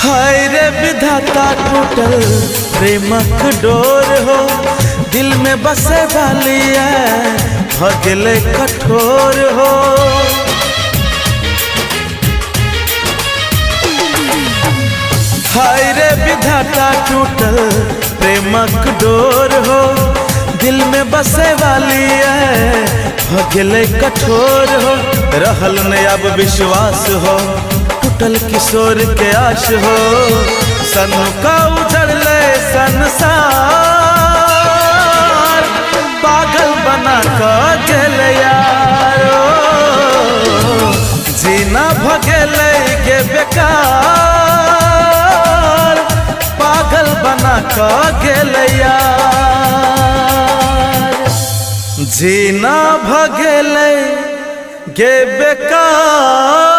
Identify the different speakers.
Speaker 1: हाय रे विधाता टूटल प्रेमक डोर हो, दिल में बसे वाली है भ गेलै कठोर हो। हाय रे विधाता टूटल प्रेमक डोर हो, दिल में बसे वाली है भ गेलै कठोर हो। रहल नहीं अब विश्वास हो, टूटल किशोर के आश हो, सनु का उजड़ले संसार, पागल बना क गेल यार, जीना भ गेलै गे बेकार, पागल बना क गेल यार, जीना भ गेलै गे बेकार।